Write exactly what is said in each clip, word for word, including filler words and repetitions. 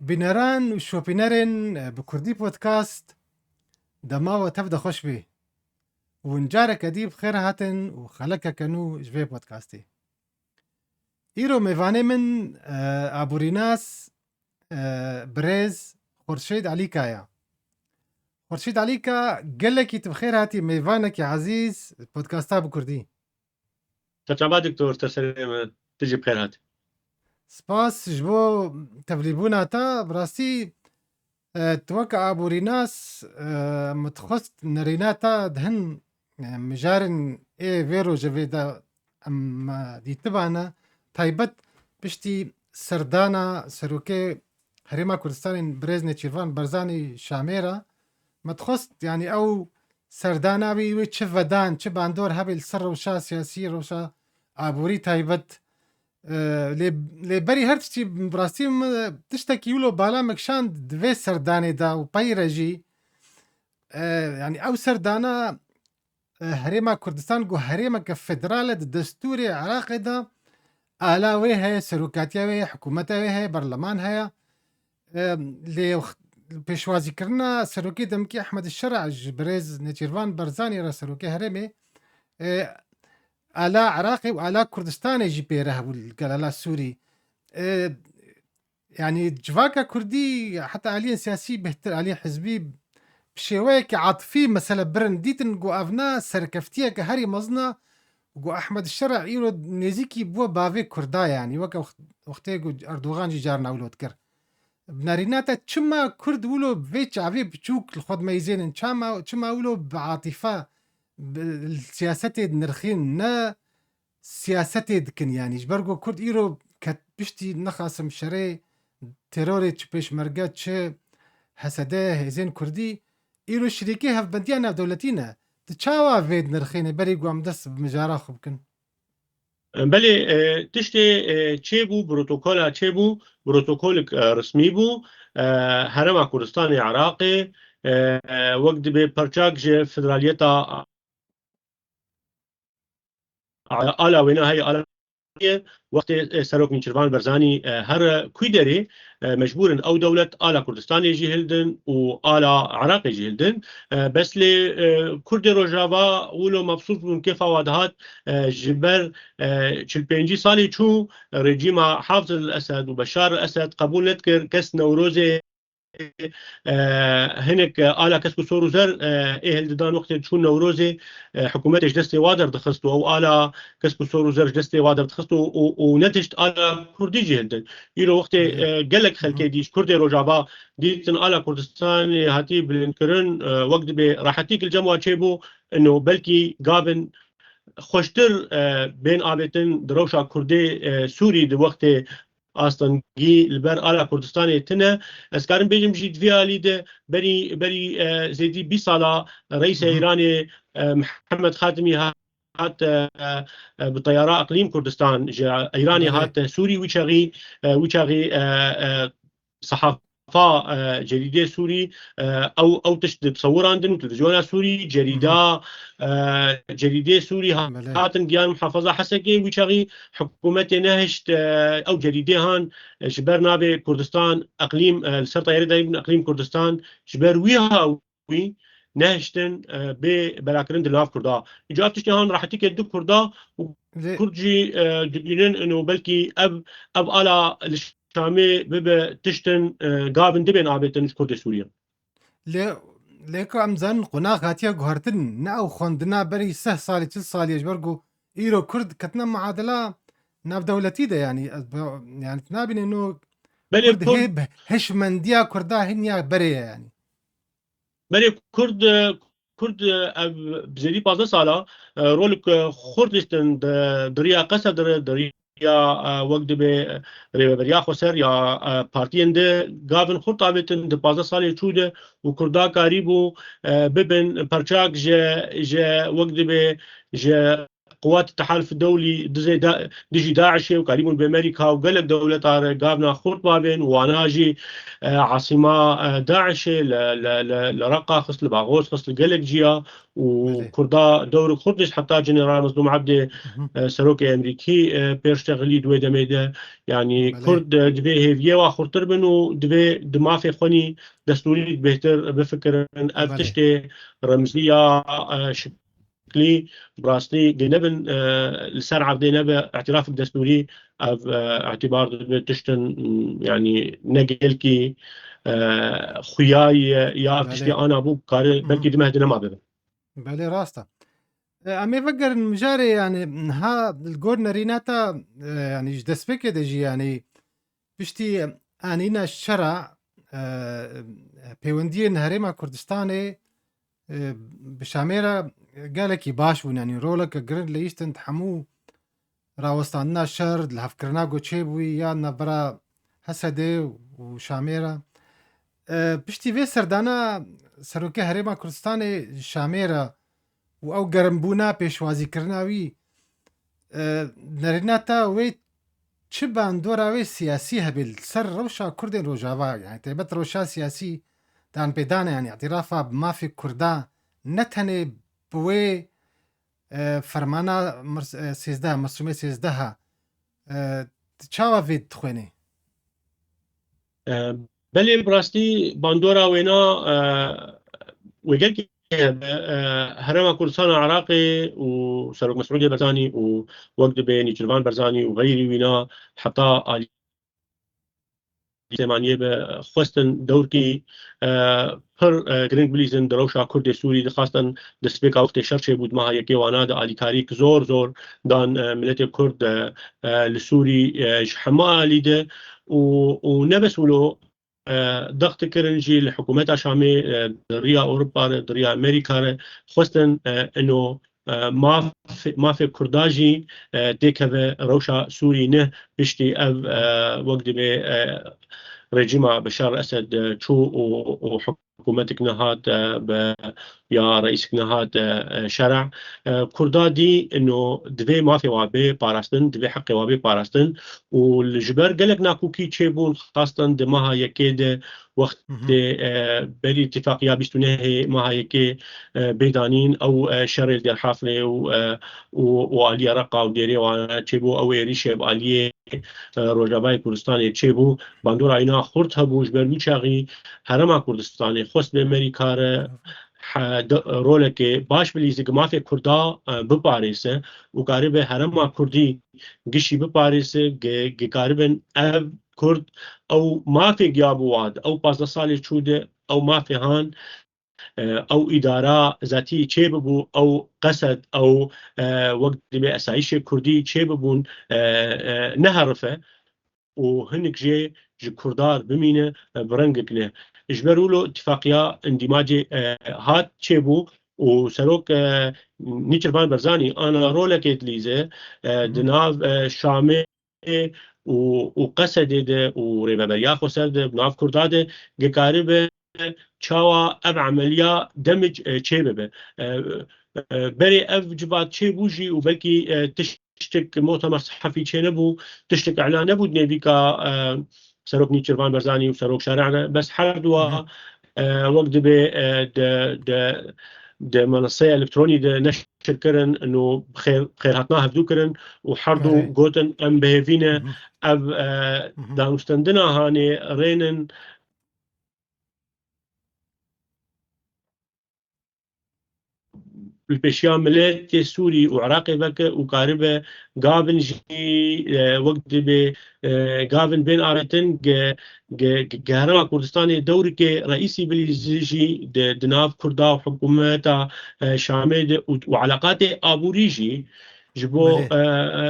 Bîneran û şopînerên, e, bi Kurdî Podcast, dema we tev de xweş bê. Hûn careke dî bi xêr hatin û xelekeke nû ji vê podcastê. Îro mêvanê min, e, aborînas, e, birêz Xurşîd Elîka ye. Xurşîd Elîka, gelekî tu bi xêr hatî mêvanekî ezîz podcasta bi Kurdî. Serçava doktor, te serê me, tu jî bi xêr hatî. Spas ji bo tevlîbûna te. Bi rastî, e, tu weke aborînas, e, min dixwest nerîna te di hin, e, mijarên ê vê rojevê de em, e, dîtibane. Taybet piştî serdana Serokê Herêma Kurdistanê birêz Nêçîrvan Barzanî Şamê re, min dixwest, yanî ew serdana wî, wê çi vedan, çi bandor hebe li ser rewşa siyasî, rewşa aborî taybet. E, lê, lê berî her tiştî, bi rastî min tiştekî wilo bala min kişand di vê serdanê de û pey re jî, e, yanî ew serdana, e, Herêma Kurdistan ku herêmeke federal e, di destûrê Iraqê de ala wê heye, serokatiya wê heye, hikûmeta wê heye, berleman heye. Em, lê x-, pêşwazîkirina serokê demkî Ehmed Şer'a ji birêz Nêçîrvan Barzanî re serokê herêmê, e, ala Iraqê û ala Kurdistanê jî pê re hebû li gel ala Sûrî. E, yanî civaka Kurdî heta aliyên siyasî bêhtir aliyê hizbî bi şêweyeke atifî mesele birin dîtin ku ev ne serkeftiyeke herî mezin e, ku Ehmed Şer'a îro nêzîkî bûye bavê Kurda, yanî weke wext-, wextê ku Erdogan jî carna wilo dikir. Bi nerîna te çima Kurd wilo vê çavê biçûk li xwe dimeyzênin? Çima, çima wilo bi atîfe, bi siyasetê dinirxîn, ne siyasetê dikin, yanî ji ber ku Kurd îro ket piştî, nexasim şerê, terorê çi pêşmerge, çi H S D, hêzên Kurdî, îro şirîkê hevbendiya navdewletî ne. Tu çawa vê dinirxînê berî ku em dest bi mijara xwe bikin? Belê, e, tiştê, e, çêbû, protokola çêbû, protokolik, e, resmî bû. E, Herêma Kurdistanê Iraqê, e, e, wek dibê perçak ji federaliyeta ala wêne heye, ala wextê, e, Serok Nêçîrvan Barzanî, e, here kû derê, e, mecbûr in ew dewlet ala Kurdistanê jî hildin û ala Iraqê jî hildin. E, bes lê, e, Kurdê Rojava wilo mebsût bûn, kêfa wa dihat, e, ji ber, e, çil pêncî salê çû rejîma Hafiz el-Esed û Beşar el-Esed qebûl nedikir kes Newrozê, e, hinek, e, ala kesk û sor û zer, e, ê hildidan wextê diçûn Newrozê, e, hikûmetê ji destê wa derdixist û ew ala kesk û sor û zer ji destê wa derdixist û, û, û ne tişt ala Kurdî jî hildin. Îro wextê, e, gelek xelkê dî ji Kurdê Rojava dîtin ala Kurdistanê hatî bilindkirin, e, wek dibê rehetîk li cem wa çêbû, ino belkî gavin xweştir, e, bên avêtin di rewşa Kurdê, e, Sûrî di wextê astengî li ber ala Kurdistanê tine. Ez karim bêjim jî di vî alî de berî, berî, e, zêdî bîst sala reîsê Hı hı. Îranê, e, Mihemed Xatimî hat, e, e, bi teyara Eqlîm Kurdistan ji Îranê Belê. hat, e, Sûrî wî çaxî, e, wî çaxî, e, e, sehafa, e, cerîdê Sûrî, e, ew, ew tişt di bisewirandin û televizyona Sûrî, cerîda, Hı hı. e, cerîdê Sûrî ha-, Belê. hatin giyan muhafaza Hesekê, wî çaxî hikûmetê nehişt, e, ew cerîdê han, e, ji ber navê Kurdistan Eqlîm, e, li ser teyarê dayî bûn Eqlîm Kurdistan, ji ber wî ha wî nehiştin, e, bê belakirin di nav Kurda. Îca ev tiştê han rehetîkê di Kurda û Lê Kurd jî, e, dibînin ino belkî ev, ev ala li Şamê bibe tiştin, e, gavin dibên avêtin ji Kurdê Sûriye. Lê, lê ku em zanin qonax hatiye guhertin, ne ew xwendina berî sih salî, çil salî ye, ji ber ku îro Kurd ketine muadila navdewletî de, yanî, ez be-, yanî, tu nabînî no Belê Kurd Kurd hê-, hişmendiya Kurda hiniya berê ye, yanî. Berê Kurd, e, Kurd, e, ev bi zêdî pazdeh sala, e, rolik, e, xurt lîstin di, di riya Qesedre, di riya, e, wek dibê, e, rêveberiya xweser ya, e, partiyên di gavin xurt avêtin di pazdeh salê çû de û Kurda karîbû, e, bibin perçak ji, ji wek dibê ji قوات التحالف الدولي دزê da-, dijî DAIŞê û karîbûn bi Amerîka û gelek dewleta re gavna xurt bavên û wana jî, e, asîma, e, DAIŞê li, li, li, li Reqa xist, li Baxoz xist, li gelek ciya û Belê. Kurda dewrik xurt dişt, heta General Mezlûm Ebdê, Hı hı. e, serokê Amerîkî, e, pêştexilî di wê demê de. Yanî Belê. Kurd, e, divê hêviyê wa xurtir bin û divê di mafê xwenî destûrî bêhtir bifikirin. Ev Belê. Tiştê remziya, e, şiklî, bi rastî, gi nebin, e, li ser erdê nebe, îtirafek destûrî, ev, e, îtibar dibe tiştin, m, yanî ne gelkî, e, xuya ye, ya Belê. Tiştê ana bû, kare Hı hı. belkî di meh di nema bibe. Belê, rast e. E, em ê vegerin mijarê, yanî, niha li gor nerîna te, e, yanî, ji destpêkê de jî, yanî, piştî anîna şera, e, pêwendiyên Herêma Kurdistanê, e, bi Şamê re gelekî baş bûn, yanî, roleke giring leyîstin di hemû rawestandina şer, di lihevkirina ku çêbûyî ya navbera Hesedê û Şamê re. E, piştî vê serdana serokê Herêma Kurdistanê Şamê re û ew germbûna pêşwazîkirina wî, e, nerîna te wê çi bandora wê siyasî hebe li ser rewşa Kurdên Rojava, yanî taybet rewşa siyasî danpêdane, yanî îtîrafa bi mafê Kurda ne tenê bi wê, e, fermana mir-, e, sêzdeh, mirsûmê sêzdeh e, tu çawa vê dixwênî? E, belê, bi rastî bandora wêna, e, wê gelkî hebe, e, Herêma Kurdistan a Iraqê û Serok Mesûdê Barzanî û wek dibe Nêçîrvan Barzanî û xeyrî wîna heta alî Silêmaniyê bi xwestin dewrkî, e, pir, e, giring bilîzin di rewşa Kurdê Sûrî, dixwestin destpêka wextê şer çêbû di meha yekê wana de alîkarîk zor zor dan, e, miletê Kurd, e, e, li Sûrî, e, ji hemû alî de û, û ne bes wilo, e, dext dikirin jî li hikûmeta Şamê, e, di riya Ewropa re, di riya Amerîka re xwestin, e, ino, e, maf-, mafê Kurda jî, e, têkeve rewşa Sûrî ne piştî ev, e, wek dibê, e, rejîma Beşar Esed, e, çû û, û hikûmetik nehat, e, bi ya reîsik nehat, e, e, şer'a. E, Kurda dî ino divê mafê wa bê parastin, divê heqê wa bê parastin û li ji ber gelek nakokî çêbûn xastin di meha yekê de Hı hı. wextê, e, berî tifaqiya bîst û nehê meha yekê, e, bê danîn ew, e, şerê li Dêrhaflê û, e, û, û aliya Reqa û Dêrê Wana çêbû, ew êrîşê bi aliyê, e, Rojavayê Kurdistanê çêbû. Bandora îna xurt hebû, ji ber wî çaxî Herêma Kurdistanê xwest bi Amerîka re he-, de-, rolekê baş bilîze, gi mafê Kurda, e, biparêze û karibe Herêma Kurdî gişî biparêze, gi, gi karibin ev Kurd ew mafê giya bi wad, ew pazdeh salê çû de ew mafê han, e, ew îdara zetî çê bibû, ew qesed, ew, e, wek dibê esayîşê Kurdî çê bibûn, e, e, neherife û hinik jê ji Kurdar bimîne, e, bi rengek ne. Ji ber wilo tifaqiya îndîmacê, e, hat çêbû û serok, e, Nêçîrvan Barzanî ana rolekê dilîze, e, Hı hı. di nav, e, Şamê û, û Qesedê de û Rêveberiya Xweser de, bi nav Kurda de, gi karibe çawa ev emeliya demij, e, çê bibe. E, e, berê ev civat çêbû jî û belkî, e, tiştek mutemer sehefî çê nebû, tiştek îlan nebû di nêvîka, e, Serok Nêçîrvan Barzanî û Serok Şer'a re. Bes her duwa, Hı hı. e, wek dibê, e, di, di, di meneseya elektronî de neşir kirin, ino bi xêr, xêrhatina hevdû kirin û her du Erê. gotin em bi hêvî ne Hı hı. ev, e, Hı hı. danûstendina hanê rênin li pêşiya miletê Sûrî û Iraqê veke û karibe gavin jî, e, wek dibê, e, gavin bên avêtin ge, ge, ge, ge Herêma Kurdistanê dewrikê reîsî bilîzî jî di, di nav Kurda û hikûmeta, e, Şamê de û, û eleqatê aborî jî ji bo, Belê. e, e,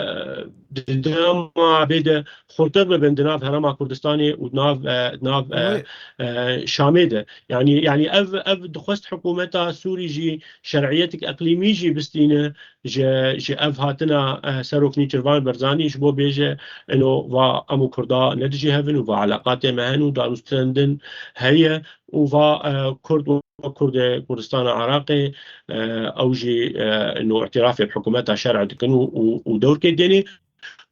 di, di dema bê de xurtir bibin di nav Herêma Kurdistanê û di nav, e, di nav, e, Wê- e, Şamê de. Yanî, yanî ev, ev dixwest hikûmeta Sûrî jî şer'iyetik eqlîmî jî bistîne ji, ji ev hatina, e, Serok Nêçîrvan Barzanî ji bo bêje, ino va em û Kurda ne dijî hev in û va eleqatê me hene û danûstendin heye û va, e, Kurd û Kurd e, Kurdistana Iraqê, e, ew jî, e, ino îtirafê bi hikûmeta şer'ê dikin û, û, û dewrkê dênê.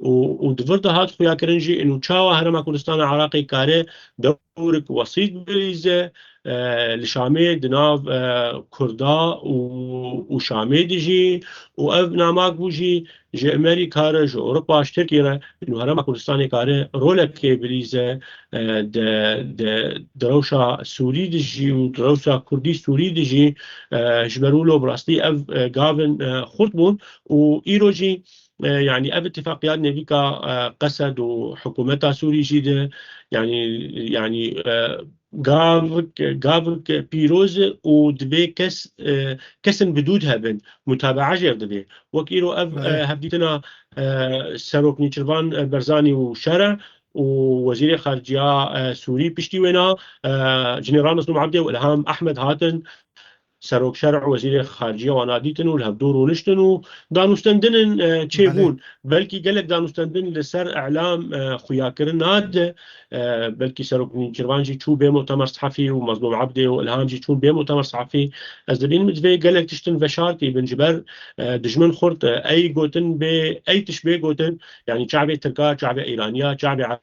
Û, û di vir de hat xuyakirin jî, ino çawa Herêma Kurdistana Iraqê kare dewrik wesît bilîze, e, li Şamê di nav, e, Kurda û, û Şamê de jî, û ev namak bû jî ji Amerîka re, ji Ewropa, ji Tirkiyê re, ino Herêma Kurdistanê kare rolekê bilîze, e, di, di, di rewşa Sûrî de jî û di rewşa Kurdî Sûrî de jî, e, ji ber wilo bi rastî ev, e, gavin, e, xurt bûn û îro jî, e, yanî ev îtifaqiyat nêvîka, e, Qesed û hikûmeta Sûrî jî de, yanî, yanî, e, gavik, gavik pîroz e û divê kes, e, kesin bi dûd hebin, mutabaa jê re divê. Wek îro ev, Belê. e, hevdîtina, e, Serok Nêçîrvan, e, Barzanî û Şer'e û Wezîrê Xariciya, e, Sûrî piştî wêna, e, Jeneral Mezlûm Ebdê û Ilham Ehmed hatin. Serok Şer'e, Wezîrê Xariciya wana dîtin û li hevdû rûniştin û danûstendinin, e, Belê. çêbûn. Belkî gelek danûstendin li ser îlam, e, xuyakirin nade. E, belkî Serok Nêçîrvan jî çû bê mutemer sehefî û Mezlûm Ebdê û Ilham jî çûn bê mutemer sehefî. Ez dibînim divê gelek tiştin veşartî bin ji ber, e, dijmin xurt, e, ey gotin bê, ey tişt bê gotin, yanî çavê Tirka, çavê Îraniya, çavê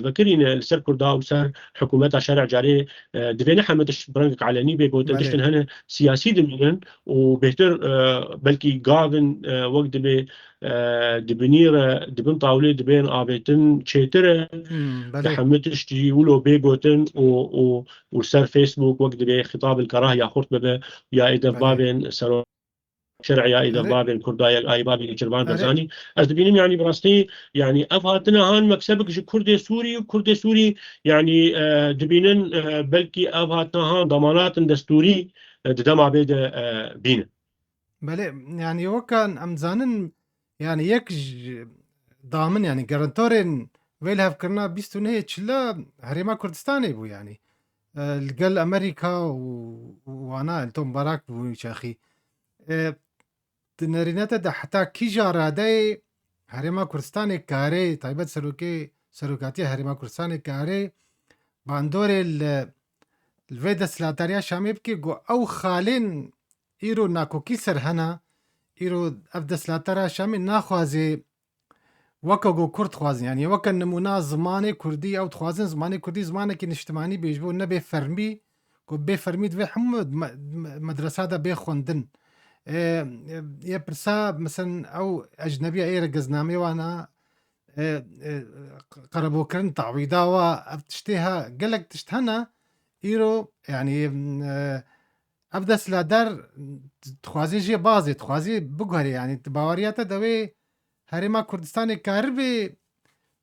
vekirîne li ser Kurda û ser hikûmeta şer'ê carê, e, divê ne heme tişt bi rengek elenî bê gotin, Belê. tiştin hene siyasî dimînin û bêhtir, e, belkî gavin, e, wek dibê, e, di binî re, di bin tawlê dibên avêtin çêtir e. Hmm, Di belê. hemû tişt jî wilo bê gotin û, û, û ser Facebook wek dibê xîtab el kerah ya xurt bibe ya ê dev Belê. bavên Serok Şer'e ya ê dev Belê. bavên Kurda ya ê bavên Nêçîrvan Belê. Barzanî. Ez dibînim, yanî bi rastî, yanî ev hatina han meksebek ji Kurdê Sûrî û Kurdê Sûrî, yanî, e, dibînin, e, belkî ev hatina han damanatin destûrî, e, di dema bê de, e, bînin. Belê, yanî weka em zanin, yanî yek ji damin, yanî garantorên vê lihevkirina bîst û nehê çila Herêma Kurdistanê bû, yanî, e, li gel Amerîka û, û wana Elton Barak bû çaxî. E, di nerînete de heta kîja radeyê Herêma Kurdistanê karê, taybet serokê, serokatiya Herêma Kurdistanê karê bandorê li, li vê desthilatdariya Şamê bike, ku ew xalên îro nakokî ser hene, îro ev desthilatdara Şamê naxwaze weke ku Kurd dixwazin. Yanî weke nimûna zimanê Kurdî, ew dixwazin zimanê Kurdî zimanekî niştimanî bê, ji bo nebe fermî, ku bê fermî divê hemû me-, me-, medresa de bê xwendin. Ê, ê, yê pirsa, mesela ew ecnebiya ê re geznameyê wana, ê, ê, qerebokirin, tawîda wa, ev tiştê ha, gelek tişt hene, îro, yanî, ê, ev desthilatdar dixwazê jê bazê, dixwazê biguherê, yanî, di baweriya te de wê Herêma Kurdistanê karibe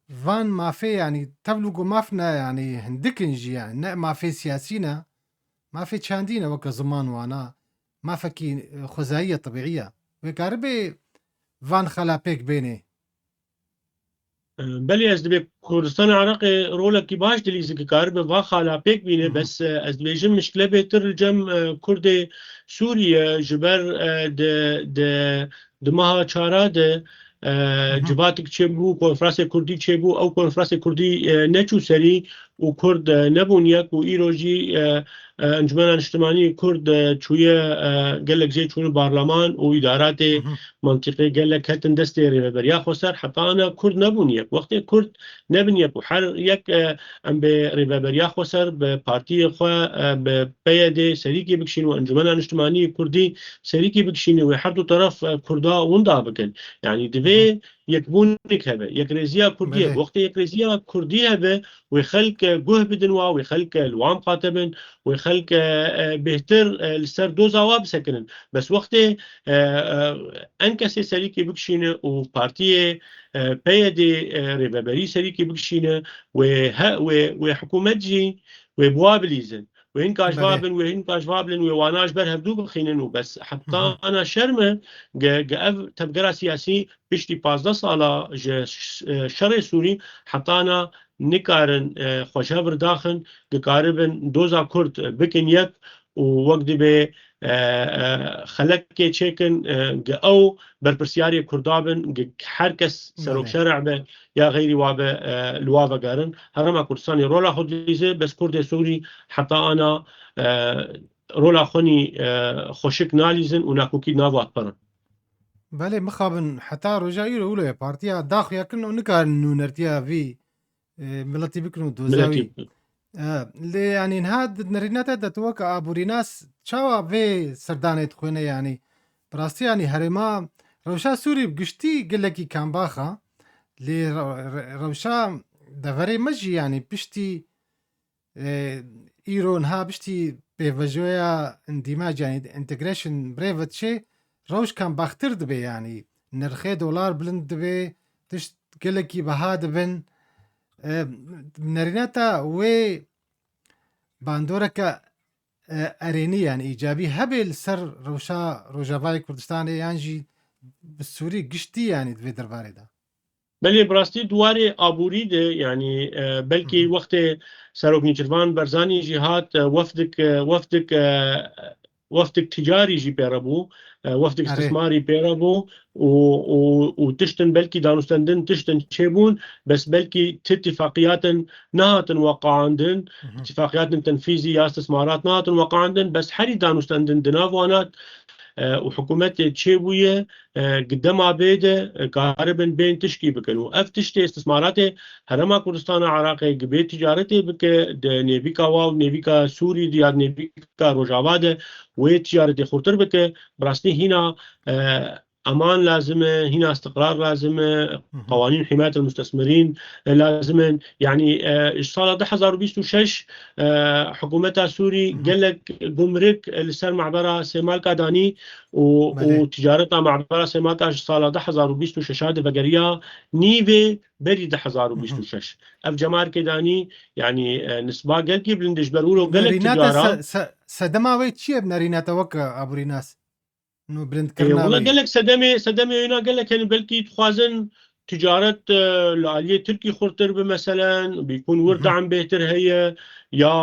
van mafê, yanî, tevlû ku maf ne, yanî, hindik in jî, yanî, ne mafê siyasî ne, mafê çandî ne, weke ziman wana, mafekî, e, xwezayî ye, tebîî ye. Wê karibe van xala pêk bênê. E, belê, ez dibê Kurdistana Iraqê rolekî baş dilîze, ki karibe va xala pêk bîne, Hı hı. bes, e, ez dibêjim mişkile bêtir li cem, e, Kurdê Sûrî ye, ji ber, e, di, di, di meha çara de, e, Hı hı. civatek çêbû, konferansê Kurdî çêbû, ew konferansê Kurdî, e, neçû serî û Kurd, e, nebûn yek û îro jî, e, e, Encûmena Niştimanî Kurd, e, çûye, e, gelek jê çûne barleman û îdaratê Hı hı. mantîqê gelek ketin destê Rêveberiya Xweser, heta ana Kurd nebûn yek. Wextê Kurd nebin yek û her yek, e, em bê Rêveberiya Xweser, bi partiyê xwe, e, bi P Y D serîkê bikişîn û Encûmena Niştimanî Kurdî serîkê bikişîne wê her du teref, e, Kurda winda bikin. Yanî divê Hı hı. yekbûnik hebe, yekrêziya Kurdî hebe. Belê. Wextê yekrêziya Kurdî hebe, wê xelk, e, guh bidin wa, wê xelk, e, li wan miqate bin, wê xelk, e, e, bêhtir, e, li ser doza wa bisekinin. Bes wextê, e, e, enkesê serîkê bikişîne û partiyê, e, P Y D, e, rêveberî serîkê bikişîne, wê he-, wê, wê hikûmet jî wê bi wa bilîzin. Wê hinka ji va Belê. bin, wê hinka ji va bilin, wê wana ji ber hevdû bixînin û bes. Hı hı. Heta ana şerm e, ge, ge ev tevgera siyasî piştî pazdeh sala ji ş-, e, şerê Sûrî heta ana nikarin, e, xwe ji hev re daxin, dikaribin doza Kurd bikin yek û wek dibê, e, e, xelekê çêkin, e, gi ew berpirsiyarê Kurda bin, gi her kes serok Belê. şerê be ya xeyrî wa be, e, li wa vegerin. Herêma Kurdistanê rola xwe dilîze, bes Kurdê Sûrî heta ana, e, rola xwe nî, e, xweşik nalîzin û nakokî di nav wa diperin. Belê, mixabin heta roja îro wilo ye. Partiya daxuya kirin û nikarin nûnertiya vî, e, miletî bikin û doza Miletî wî. bikin. E, lê, yanî, niha di nerîna te de tu weke aborînas çawa vê serdanê dixwîne, yanî? Bi rastî, yanî, herêma rewşa Sûrî bi giştî gelekî kambax e. Lê re-, re-, rewşa deverê me jî, yanî, piştî, e, îro niha piştî pêvajoya îndîmaj, yanî integration, bi rê ve diçe, rewş kambaxtir dibe, yanî nirxê dolar bilind dibe, tişt gelekî biha dibin. E, nerîna te wê bandoreke, e, erênî, yanî îcabî hebe li ser rewşa Rojavayê Kurdistanê yan jî bi Sûrî giştî, yanî di vê derbarê de? Belê, bi rastî di warê aborî de, yanî, e, belkî Hı hı. wextê Serok Nêçîrvan Barzanî jî hat, e, wefdik, e, wefdik, e, wefdik ticarî jî pê re bû, e, wefdik Erê. istismarî pê re bû û, û, û tiştin belkî danûstendin tiştin çêbûn, bes belkî ti tifaqiyatin nehatin weqaandin, Hı hı. tifaqiyatin tenfîzî ya istismarat nehatin weqaandin, bes herî danûstendin di nav wana, e, û hikûmetê çêbûye, e, gi dema bê de, e, karibin bên tişkî bikin. Û ev tiştê istismaratê Herêma Kurdistana Iraqê gi bê ticaretê bike, di nêvîka wa û nêvîka Sûrî de ya di nêvîka Rojava de wê ticaretê xurtir bike, bi rastî hîna, e, eman lazim e, hîna istiqrar lazim e, Hı hı. qewanîn himayet el-mustesmirîn, e, lazim in. Yanî, e, ji sala du hezar û bîst û şeş, e, hikûmeta Sûrî Hı hı. gelek gumrik, e, li ser mabera Sêmalka danî û, Belê. û ticareta mabera Sêmalka ji sala du hezar û bîst û şeş de vegeriya nîvê berî du hezar û bîst û şeş. Hı hı. Ev cemarkê danî, yanî, e, nisba gelkî bilind e, ji ber wilo gelek Nerîna te ticara se-, se-, sedema wê çi ye bi nerîna te weke aborînas? Nû Ê, bilindkirina wila wî. gelek sedemê, sedemê wêna gelek hene, belkî dixwazin ticaret, e, li aliyê Tirkî xurtir bi, meselen, bîkûn wir Hı hı. dam bêhtir heye, ya,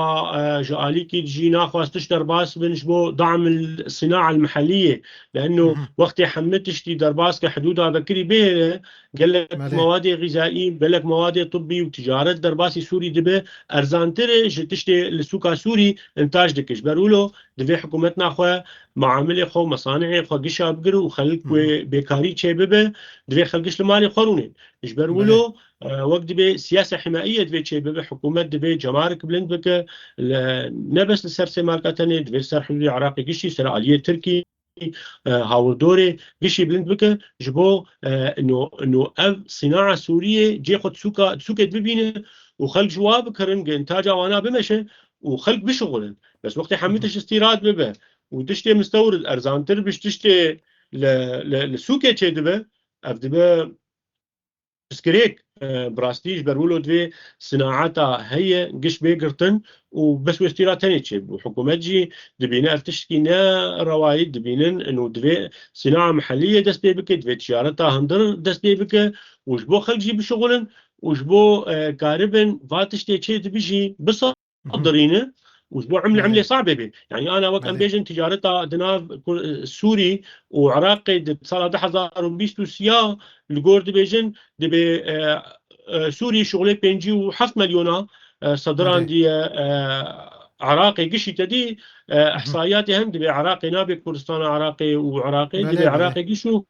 e, ji alîkî jî naxwaz tişt derbas bin ji bo dam el sina el mihelliyê. Leeno Hı hı. wextê hemî tiştî derbas ke hidûda vekirî bihêle, gelek Belê. mewadê xîzayî, gelek mewadê tibbî û ticaret derbasî Sûrî dibe, erzantir e ji tiştê li sûka Sûrî întaj dike. Ji ber wilo divê hikûmetna xwe, miamilê xwe û mesanihê xwe gişa bigire û xelk Hı hı. wê bêkarî çêbibe, divê xelk giş li malê xwe rûnên. Ji ber Belê. wilo, e, wek dibê siyasa himayî ye divê çêbibe, hikûmet divê cemarik bilind bike, li, ne bes li ser Sêmalka tenê, divê li ser hidûdê Iraqê giştî, ser aliyê Tirkî, e, hawirdorê giştî bilind bike, ji bo, e, no, no ev sînaa Sûriyê cê xwe di sûka, di sûkê bibîne û xelk ji wa bikirin, gintaca wana bimeşe û xelk bişixulin. Bes wextê hemî Hı hı. tişt îstîrad bibe û tiştê mistewrid erzantir bi ji tiştê li, li, li sûkê çêdibe, ev dibe pirsgirêk, e, bi rastî ji ber wilo divê sinaeta heye, giş bê girtin û bes wê stîra tenê çêbû. Hikûmet jî dibîne ev tiştkî ne rewayî dibînin, ino divê sînaa mihelliyê dest pê bike, divê ticareta hundir dest pê bike û ji bo xelk jî bişixulin û ji bo, e, karibin va tiştê çê dibe jî bisa Hı hı. dirîne û ji bo emlê Belê. emlê sabê bê. Yanî ana wek em Belê. bêjin ticareta di nav Kur-, Sûrî û Iraqê di sala du hezar û bîst û sê li gor dibêjin dibê, e, e, Sûrî şixulê pêncî û heft milyona, e, sedirandiye, e, Iraqê gişî te dî, e, Hı hı. ihsaiyatê hem dibê Iraqê nabe Kurdistana Iraqê û Iraqê Belê, dibê belê. Iraqê giş û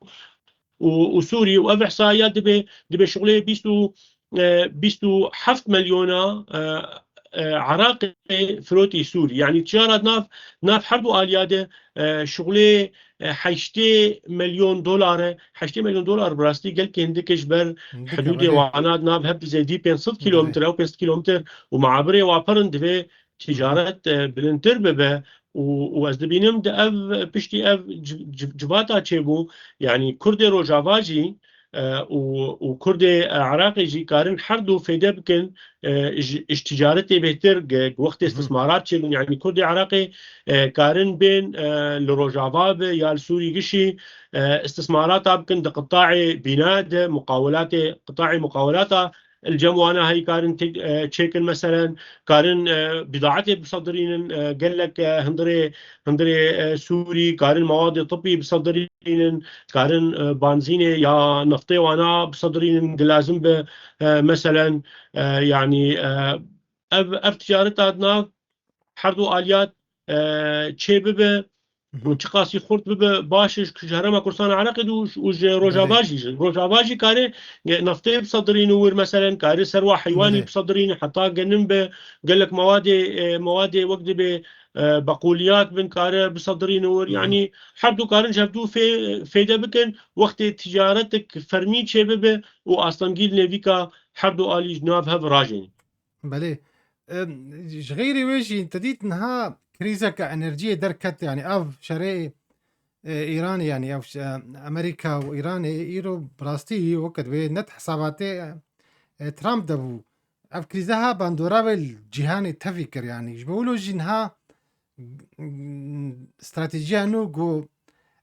û, û Sûrî û ev ihsaiyat dibê, dibê şixulê bîst û, e, bîst û heft milyona, e, e, Iraqê firotî Sûrî. Yanî tijara nav, nav her du aliya de, e, şixulê, e, heştê milyon dolar e. Heştê milyon dolar bi rastî gelkê hindik e ji ber Hindik e, hidûdê belê. wana di nav hep zêdî pênc sed Belê. kilometre û pênc sed kilometre û meabirê wa pir in divê Hı hı. ticaret, e, bilindtir bibe û, û ez dibînim di ev piştî ev ci-, ci-, civata çêbû, yanî Kurdê Rojava jî, e, û, û Kurdê, e, Iraqê jî karin her du fêde bikin, e, ji, ji ticaretê bêhtir ge-, wextê Hı hı. istismarat çêbûn, yanî Kurdê Iraqê, e, karin bên, e, li Rojava be ya li Sûrî gişî, e, istismarata bikin di qitayê bîna de, muqawelatê, qitayê muqawelata, li cem wana heyî karin tê-, e, çêkin, meselen, karin, e, bîdaetê bisedirînin, e, gelek, e, hundirê, hundirê, e, Sûrî, karin mewadê tibî bisedirînin, karin, e, banzînê ya neftê wana bisedirînin, di lazim bi, e, meselen, e, yanî, e, ev, ev ticareta di nav her du aliyat, e, çê bibe û çiqasî xurt bibe, baş e ji herêma Kurdistana Iraqê de û ji, û ji Rojava jî, ji Rojava jî kare, e, neftê bisedirîne wir, meselen, kare serwa heywanî bisedirîne, heta genim be, gelek mewadê, e, mewadê wek dibê, e, beqûliyat bin kare bisedirîne wir. Yanî her du karin ji hev du fê-, fêde bikin, wextê ticaretek fermî çê bibe û astengî li nêvîka her du alî ji nav hev rajêne. Belê. Em, ji xeyrê wê jî te dît niha krîzeke enerjiyê derket, yanî ev şerê, e, Îranê, yanî ev şe-, Amerîka û Îranê îro bi rastî weke divê net hesabatê, e, Trump de bû. Ev krîze ha bandora wê li cîhanê tevî kir, yanî ji bo wilo jî niha, mm, stratejiya nû ku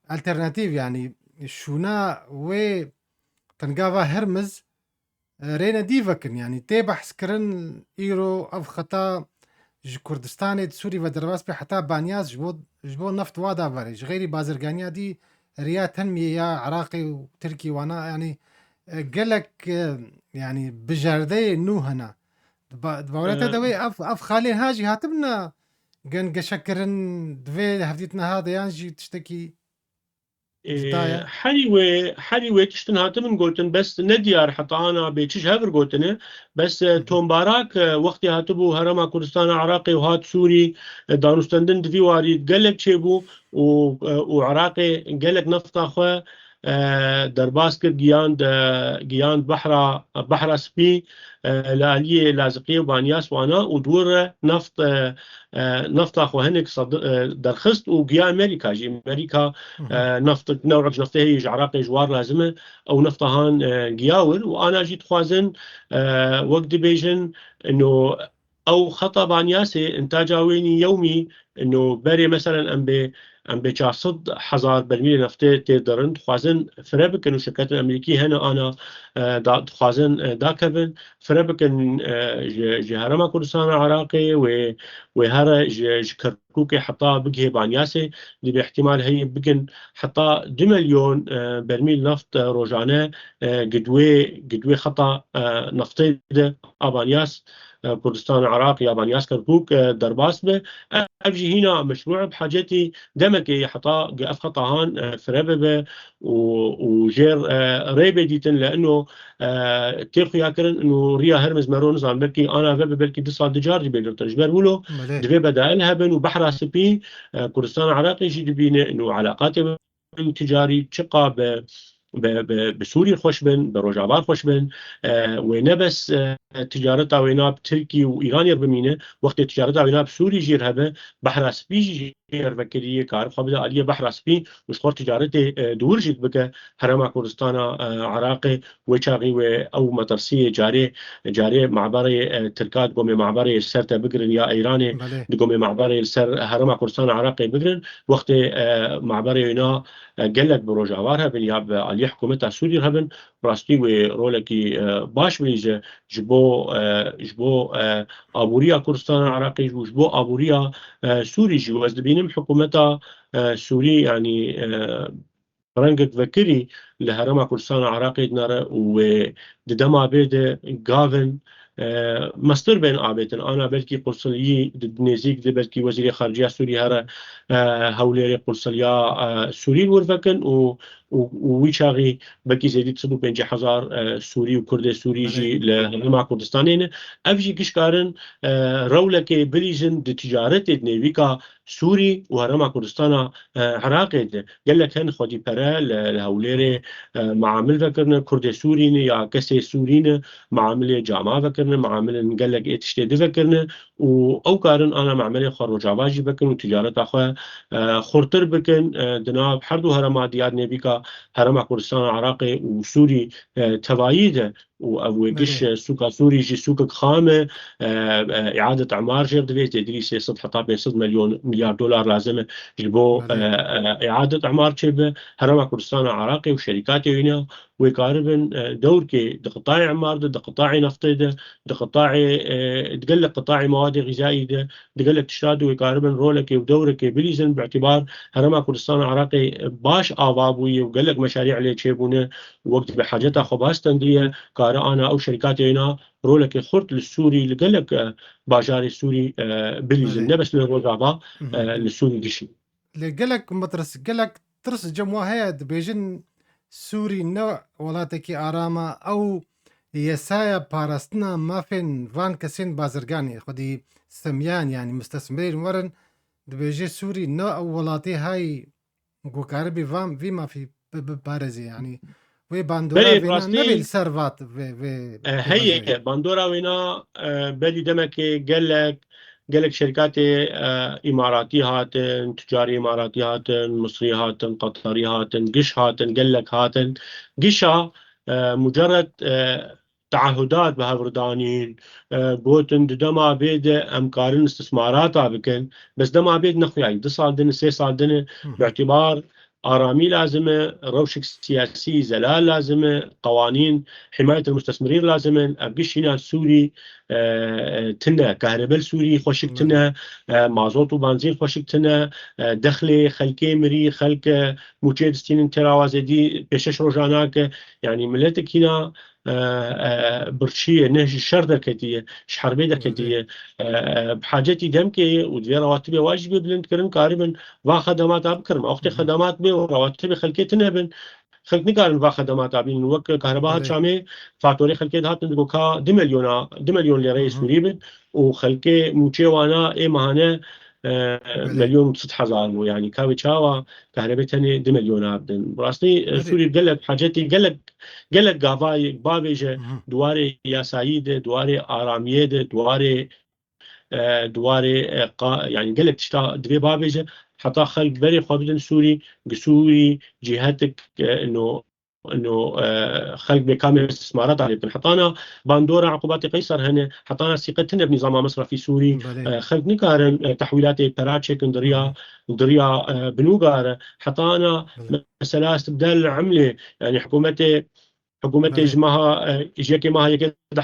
alternatîf, yanî şûna wê tengava Hermiz, e, rêne dî vekin. Yanî tê behs kirin îro ev xeta ji Kurdistanê di Sûrî ve derbas bê heta Banyas ji bo, ji bo neft wa da verê. Ji xeyrî bazirganiya dî riya tenmiyê ya Iraqê û Tirkî wana, yanî, e, gelek, e, yanî bijardeyê nû hene. Di ba-, di bawerê te de wê ev, ev xalên ha jî hatibine gengeşekirin, divê hevdîtina ha de yan jî tiştekî Ê, herî wê, herî wê tiştin hatibin gotin, bes ne diyar heta ana bê çi ji hev ir gotine, bes, e, Tombarak, e, wextê hatibû Herêma Kurdistana Iraqê û hat Sûrî, e, danûstendin di vî warî gelek çêbû û, e, û Iraqê gelek nefta xwe, e, derbas kir, giyand, e, giyand behra, behra spî, e, li aliyê Laziqiyê û Banyas wana û di wir re neft, e, e, nefta xwe hinek sed-, e, derxist û giya Amerîka jî. Amerîka, e, neft, newek ji neftê heye ji Iraqê ji war lazim e, ew nefta han, e, giya wir û ana jî dixwazin, e, wek dibêjin, ino ew xeta Banyasê, intaca wê nî yewmî, ino berê, meselen, em bê, em bê çar sed hezar bermîlê neftê tê dirin, dixwazin fire bikin û şirketin Amerîkî hene ana, e, da, dixwazin, e, dakevin, fire bikin, e, ji, ji Herêma Kurdistana Iraqê wê, wê here ji, ji Kerkûkê heta bigihê Banyasê, dibê ihtimal heye bigin heta du milyon, e, bermîl neft, e, rojane, e, gidwê, gidwê xeta, e, neftê de a Banyas, e, Kurdistan Iraq ya Banyas Kerkûk, e, derbas be. Ev jî hîna meşrû e, bi hacetî demekê ye heta ev xeta han, e, fire bibe û, û jêr, e, rê bê dîtin, li ino, e, tê xuyakirin û riya Hermiz mero nizan, belkî ana ve be, belkî du sal dicar jî bê girtin. Ji ber wilo divê bedail hebin û Behra Spî, e, Kurdistana Iraqê jî dibîne û eleqatê ticarî çiqa bi, bi, bi, bi Sûrî xweş bin, bi Rojava xweş bin, e, wê ne bes, e, ticareta wêna bi Tirkî û Îranê re bimîne, wextê ticareta wêna bi Sûrî jî re hebe, Behra Spî jî jê re vekirî ye, kar xwe bide aliyê Behra Spî û ji xwe ticaretê, e, di wir jî bike Herêma Kurdistana, e, Iraqê. Wê çaxî wê ew metirsiyê carê, carê maberê, e, Tirka di gomê maberê ser te bigirin ya Îranê, di gomê maberê li ser Herêma Kurdistana Iraqê bigirin. Wextê, e, maberê wêna, e, gelek bi Rojava re hebin ya bi aliyê hikûmeta Sûrî re hebin, rastî wê rolekî, e, baş bilîze ji bo, e, ji bo, e, aboriya Kurdistana Iraqê û ji bo aboriya, e, Sûrî jî. Ez dibînim hikûmeta, e, Sûrî, yanî, e, rengek vekirî li Herêma Kurdistana Iraqê dinere û wê di dema bê de gavin, e, mestir bên avêtin. Ana belkî qunsuliyî di nêzîk de belkî wezîrê xariceya Sûrî here, e, hewlêrê qunsuliya, e, Sûrî li wir vekin û, û, û wî çaxî belkî zêdî sed û pêncî hezar, e, Sûrî û Kurdê Sûrî jî li Herêma Kurdistanê ne. Ev jî giş karin, e, rewlekê bilîzin di ticaretê di nêvîka Sûrî û Herêma Kurdistana, e, Iraqê de. Gelek hin xwedî pere li, li hewlêrê, e, meamil vekirine, Kurdê Sûrî ne ya kesê Sûrî ne, meamilê cama vekirine, meamilên gelek ê tiştê di vekirine û ew karin ana meamelê xwe Rojava jî vekin û ticareta xwe, e, xurtir bikin, e, di nav her du herêma diya di nêvîka Herêma Kurdistana Iraqê û Sûrî, e, tevayî de. û ev wê giş, Belê. e, sûka Sûrî jî sûkek xam e, e, e, îadet emar jê re divê, zêdî sê sed heta pênc sed milyon, milyar dolar lazim e ji bo, Belê. e, e, îadet emar çêbe. Herêma Kurdistana Iraqê û şerîkatê wîna wê karibin, e, dewrkê di qitayê emar de, di qitayê neftê de, di qitayê, e, di gelek qitayê mewadê xîzayî de, di gelek tişta de wê karibin rolekê û dewrekê bilîzin, bi îtîbar Herêma Kurdistana Iraqê baş ava bûye û gelek meşarî lê çêbûne û wek dibe haceta xwe bas tendiye, kare ana ew şerîkatê wêna rolekê xurt li Sûrî, li gelek, e, bajarê Sûrî, e, bilîzin. Belê. Ne bes li Rojava, Hı hı. e, li Sûrî gişî. Lê gelek metirs-, gelek tirs cem wa heye, dibêjin Sûrî ne welatekî aram e, ew yesaya parastina mafên van kesên bazirganê, xwedî stemyan, yanî mustesmîrên werin, dibêje Sûrî ne ew welatê hay ku karibî van, vî mafî bi, biparêzê, yanî wê bandora Belê, vêna rastî nebê li ser vat vê, vê, E, vê heye, vaziyê. Bandora wêna, e, berî demekê gelek, gelek şerkatê, e, îmaratî hatin, tucarê îmaratî hatin, misrî hatin, qatarî hatin, giş hatin, gelek hatin. Gişa, e, mucerred, e, teahudat bi hev re danîn, e, gotin di dema bê de em karin istismarata bikin, bes dema bê de nexuyayî, du sal din, sê sal din, Hı hı. bi îtîbar aramî lazim e, rewşek siyasî zelal lazim e, qewanîn himayet mustesmirîn lazim in, ev giş hîna Sûrî, e, e, tune, kahrebe li Sûrî xweşik Hı. tune, e, mazot û benzîn xweşik tune, e, dexlê xelkê mirî, xelk, e, mûçê distînin têrawa zêdî pêşeş roja nake, yanî miletek hîna, e, e, birçî ye, ne ji şer derketiye, ji herbê derketiye. E, e, bi hacetî demkê ye û divê rewatibê wa jî bê bilindkirin, karibin va xedemata bikirin. Wextê Hı hı. xedemat bê û rewatibê xelkê tune bin, xelk nikarin va xedemata bînin. Wek kahreba Belê. Çamê fatorê xelkê dihatin digo ka du milyona, du milyon lêreyê Hı hı. Sûrî bin û xelkê mûçê wana ê mehane, e, Belê. milyon û sed hezar bû. Yanî ka wê çawa kahrebê tenê du milyona bidin. Bi rastî, e, Belê. Sûrî gelek hacetî, gelek, gelek gavayê bavêje Hı hı. di warê yasayî de, di warê aramiyê de, di warê, e, di warê, e, qa-, yanî gelek tişta divê bavêje. Heta xelk berê xwe bidin Sûrî, gi Sûrî cîhetik, e, no, no, e, xelk bê kamê istismarata lê bikin. Heta na bandora Uqubatê Qeyser hene, heta na sîqet tune bi nîzama mesrefî Sûrî, Belê. e, xelk nikarin, e, tehwîlatê pera çêkin di riya, Hı hı. di riya, e, binûgare. Heta na Belê. mesela istibdal emlê, yanî hikûmetê, hikûmetê Belê. ji meha, e, ji yekê meha yekê du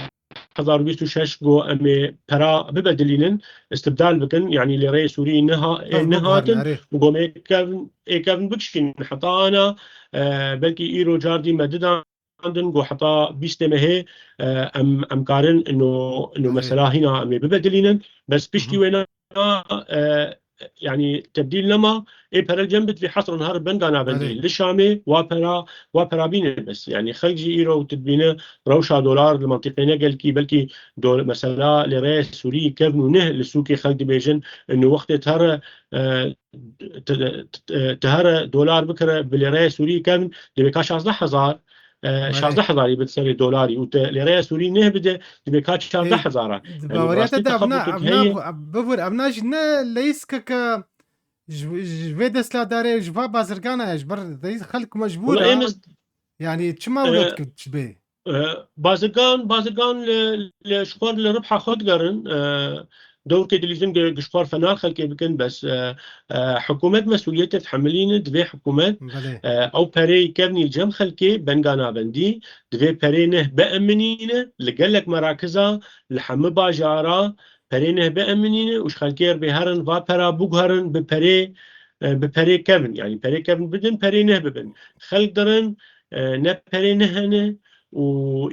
hezar û bîst û şeş got em ê pera bibedilînin, istibdal bikin, yanî lêreyê Sûrî niha-, ê Ev nihatin, bigiharin, erê. û got em ê kevin, ê kevin bikişînin. Heta ana, e, belkî îro cardî me didandin, got heta bîstê mehê, e, em, em karin ino, ino Erê. mesela hîna em ê bibedilînin. Bes piştî Hı hı. wêna, e, yanî tebdîl nema, ê pere cem bit vê hesron her benga navendî. Erê. Li Şamê wa pera, wa pera bîne bes. Yanî xelk jî îro tu dibîne rewşa dolar li mentiqê ne gelkî, belkî do-, mesela lêreyê Sûrî kevn û neh li sûkê xelk dibêjin, ino wextê tu here, e, tu, tu, tu here dolar bikire bi lêreyê Sûrî kevn, divê ka şazdeh hezar, e, Belê. şazdeh hezarî bit serê dolarî û tu lêreyê Sûrî neh bide, divê ka çardeh hezar e. Ê, di Yanî baweriya rastî te de evna, texebutuk evna heye. bu-, bibûr, evna jî ne leyîskeke ji, ji vê desthilatdarê, ji va bazirgana ye, ji ber deyî xelk mecbûr Wala e. êmiz, Yanî çima e, wilo dikin çi bê? e, bazirgan, bazirgan li, li, ji xwe li ribha xwe digerin, e, dewrkê dilîzin gi-, gi ji xwe fenar xelkê bikin, bes, e, e, hikûmet mesûliyetê dihemilîne, divê hikûmet, Belê. e, ew pereyê kevnî li cem xelkê benga navendî, divê perê neh bieminîne, li gelek merakiza, li hemî bajara, perê neh bieminîne û ji xelkê re bê herin, va pera biguherin bi perê, e, bi perê kevn. Yanî perê kevn bidin, perê neh bibin. Xelk dirin, e, ne perê neh hene û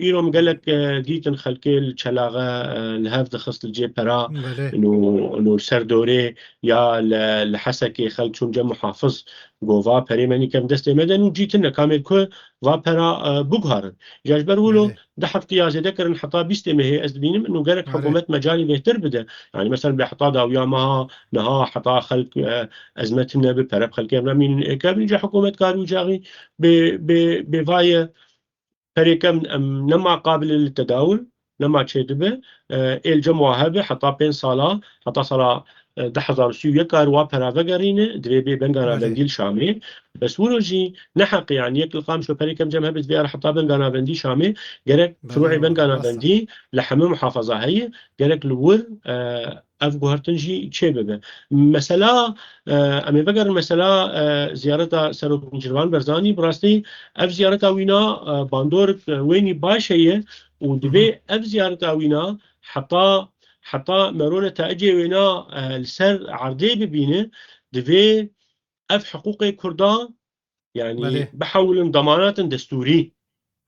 îro min gelek, e, dîtin xelkê li çelaxe, e, li hev dixist li cê pera. Belê. Ino, ino li ser dorê ya li, li Hesekê xelk çûn cem muhafiz. Go va perê me nî kevn destê me de û cî tune kamê ku va pera, e, biguherin. Ya ji ber wilo Belê. du heftê ya zêde kirin heta bîstê mehê ez dibînim, ino gerek Erê. hikûmet mecalî bêhtir bide. Yanî mesela bê heta dawiya meha, niha heta xelk, e, ezmet hine bi pere bi xelkê re mînin ê kevin, ca hikûmet karî û caxî bê, bê, bê vaye perê kevn em nema qabil li tedawul, nema çêdibe, e, ê li cem wa hebe heta pênc sala, heta sala e, du hezar û sî û yek kar wa pera vegerîne, divê bê benga Belê. navendî li Şamê. Bes wilo jî ne heqê, yanî yek li qam şoperê kem cem hebe divê er heta benga navendî Şamê, gerek Belê, firoê wa, benga rast e. navendî li hemû muhafaza heye, gerek li wir, e, ev guhertin jî çê bibe. Mesela, e, em ê vegerin mesela, e, ziyareta Serok Nêçîrvan Barzanî, bi rastî ev ziyareta wîna, e, bandorek, e, wênî baş heye û divê Hı hı. ev ziyareta wîna heta, heta merone ta ecê wêna, e, li ser erdê bibîne, divê ev hiqûqê Kurda, yanî Belê. bihewilin demanatin destûrî.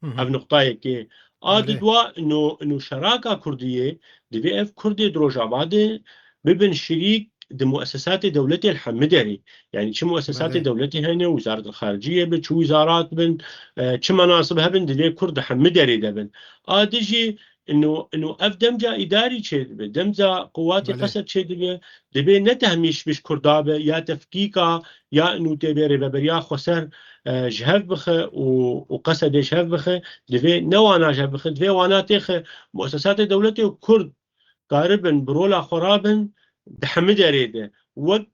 Hı hı. Ev nuqtayekê. A Belê. didwa ino, ino şeraka Kurdiyê, divê ev Kurdê di Rojava de bibin şirîk di muessesatê dewletê li hemî derê. Yanî çi muessesatê Belê. dewletê hene, Wizaret Xariciyê be, çi wizarat bin, e, çi menasib hebin, divê Kurd di hemî derê de bin. A di jî ino, ino ev demca îdarî çêdibe, demca quwatê Belê. qesed çêdibe, divê ne tehmîş biş Kurda be, ya tefkîka, ya ino tê bê rêveberiya xweser, e, ji hev bixe û, û qesedê ji hev bixe, divê ne wana ji hev bixe, divê wana têxe muessesatê dewletê û Kurd karibin bi rola xwe rabin di hemî derê de wek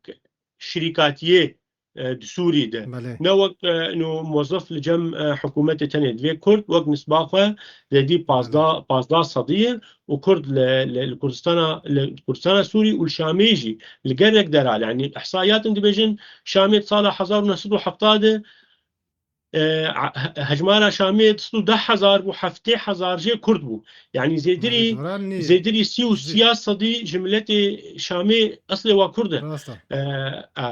şirîkatiyê, e, di Sûrî de. Belê. Ne wek, e, ino mozif li cem, e, hikûmetê tenê. Divê Kurd wek nisba xwe zêdî Belê. pazdeh, pazdeh sedî ye û Kurd li, li, li Kurdistana, li Kurdistana Sûrî û li Şamê jî li gelek dera, yanî ihsayatin dibêjin Şamê di sala hezar û neh sed û hevdeh de, e, he-, hejmara Şamê di sed û deh hezar bû, heftê hezar jê Kurd bû. Yanî zêdirî, Belê, doran nî. zêdirî sî û Zê- siya sedî ji miletê Şamê eslê wa Kurd e. Rast e. E,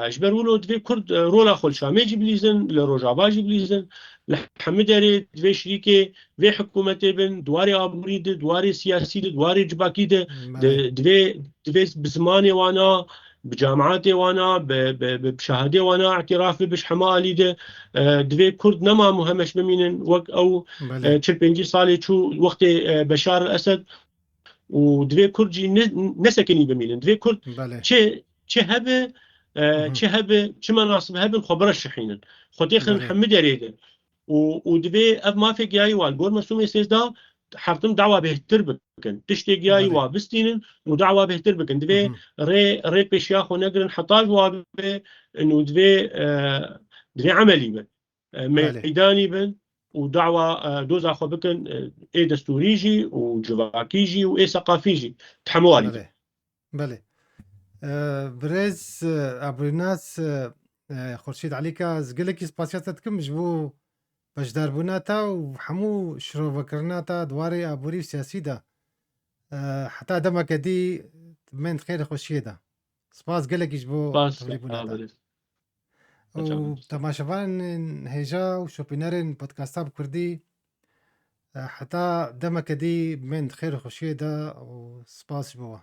e, ji ber wilo divê Kurd, e, rola xwe li Şamê jî bilîzin, li Rojava jî bilîzin, li hemî derê divê şirîkê vê hikûmetê bin, di warê aborî de, di warê siyasî de, di warê civakî de, Belê. di-, divê, divê bi zimanê wana, bi camiatê wana, bi, bi, bi şehadê wana îtiraf bibe ji hema alî de. E, divê Kurd nema muhemeş bimînin wek ew, Belê. e, çil pêncî salê çû wextê, e, Beşar el Esed û divê Kurd jî ne, nesekinî bimînin. Divê Kurd Belê. çi, çi hebe, e, Hı hı. çi hebe, çi menasib hebin xwe bireşihînin. Xwe têxin Belê. hemî derê de. Û, û divê ev mafê giyayî wa li gor Mesûmê Sêzdeh her tim dawa bêhtir bikin. Tiştê giyayî Belê. wa bistînin û dawa bêhtir bikin. Divê Hı hı. rê, rê pêşiya xwe negirin heta ji wa bibe, û divê, e, divê emelî be. E, Belê. meydanî bin û dawa, e, doza xwe bikin, e, ê destûrî jî û civakî jî û ê seqafî jî. Di hemû alî de. Belê. Belê. E, birêz, e, aborînas, e, e, Xurşîd Elîka, ez gelekî spasiya te dikim ji bo beşdarbûna te û hemû şirovekirina te di warê aborî û siyasî de. E, heta demeke dî, bên di xêr û xweşiyê de. Spas gelekî ji bo Spas, tevlîbûna te. Sağ olun. Û Hocam. temaşevanên hêja û şopînerên podcasta bi kurdî, e, heta demeke dî bên di xêr û xweşiyê de û spas ji bo we.